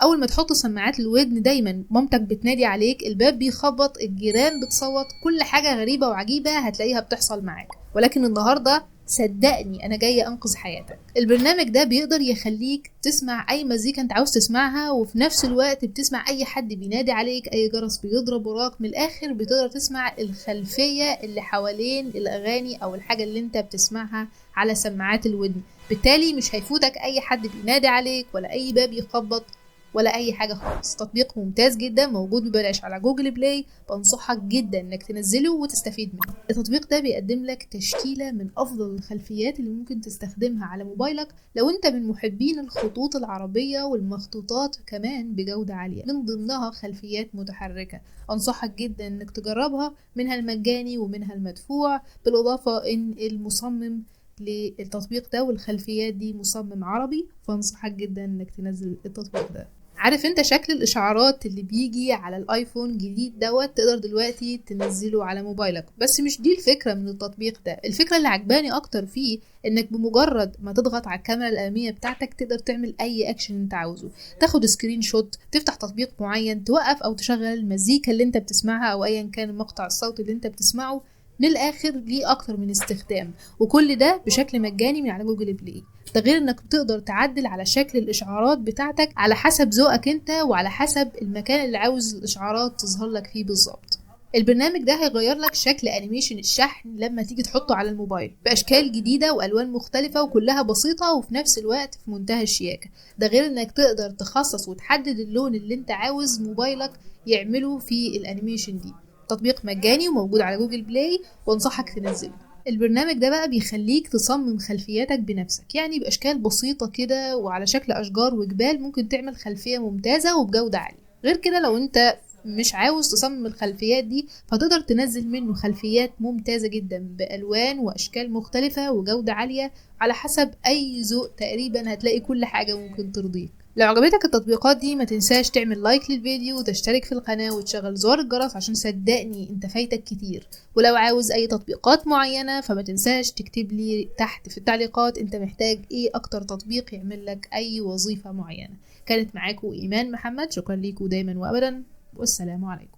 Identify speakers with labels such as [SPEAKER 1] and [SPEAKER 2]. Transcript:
[SPEAKER 1] اول ما تحط سماعات الودن دايما مامتك بتنادي عليك، الباب بيخبط، الجيران بتصوت، كل حاجة غريبة وعجيبة هتلاقيها بتحصل معاك. ولكن النهاردة صدقني انا جاية انقذ حياتك. البرنامج ده بيقدر يخليك تسمع اي مزيكا انت عاوز تسمعها، وفي نفس الوقت بتسمع اي حد بينادي عليك، اي جرس بيضرب وراك. من الاخر بتقدر تسمع الخلفية اللي حوالين الاغاني او الحاجة اللي انت بتسمعها على سماعات الودن، بالتالي مش هيفوتك اي حد بينادي عليك ولا اي باب يخبط ولا اي حاجة خالص. تطبيق ممتاز جدا موجود ببلاش على جوجل بلاي، بنصحك جدا انك تنزله وتستفيد منه. التطبيق ده بيقدم لك تشكيلة من افضل الخلفيات اللي ممكن تستخدمها على موبايلك لو انت من محبين الخطوط العربية والمخطوطات كمان بجودة عالية، من ضمنها خلفيات متحركة. انصحك جدا انك تجربها، منها المجاني ومنها المدفوع، بالاضافة ان المصمم للتطبيق ده والخلفيات دي مصمم عربي، فانصحك جدا انك تنزل التطبيق ده. عارف انت شكل الاشعارات اللي بيجي على الايفون جديد دوت تقدر دلوقتي تنزله على موبايلك، بس مش دي الفكرة من التطبيق ده. الفكرة اللي عجباني اكتر فيه انك بمجرد ما تضغط على الكاميرا الامامية بتاعتك تقدر تعمل اي اكشن انت عاوزه، تاخد screenshot، تفتح تطبيق معين، توقف او تشغل المزيكا اللي انت بتسمعها او ايا كان مقطع الصوت اللي انت بتسمعه. من الاخر ليه اكتر من استخدام، وكل ده بشكل مجاني من على جوجل بلاي. ده غير انك بتقدر تعدل على شكل الاشعارات بتاعتك على حسب ذوقك انت وعلى حسب المكان اللي عاوز الاشعارات تظهر لك فيه بالظبط. البرنامج ده هيغير لك شكل animation الشحن لما تيجي تحطه على الموبايل باشكال جديدة والوان مختلفة وكلها بسيطة وفي نفس الوقت في منتهى الشياكه. ده غير انك تقدر تخصص وتحدد اللون اللي انت عاوز موبايلك يعمله في ال animation دي. تطبيق مجاني وموجود على جوجل بلاي وانصحك تنزله. البرنامج ده بقى بيخليك تصمم خلفياتك بنفسك، يعني بأشكال بسيطة كده وعلى شكل أشجار وجبال ممكن تعمل خلفية ممتازة وبجودة عالية. غير كده لو انت مش عاوز تصمم الخلفيات دي فتقدر تنزل منه خلفيات ممتازة جدا بألوان وأشكال مختلفة وجودة عالية على حسب أي ذوق تقريبا، هتلاقي كل حاجة ممكن ترضيك. لو عجبتك التطبيقات دي ما تنساش تعمل like للفيديو وتشترك في القناة وتشغل زر الجرس عشان صدقني انت فايتك كتير. ولو عاوز اي تطبيقات معينة فما تنساش تكتب لي تحت في التعليقات انت محتاج ايه اكتر تطبيق يعمل لك اي وظيفة معينة. كانت معاكم ايمان محمد، شكرا ليكم دايما وابدا، والسلام عليكم.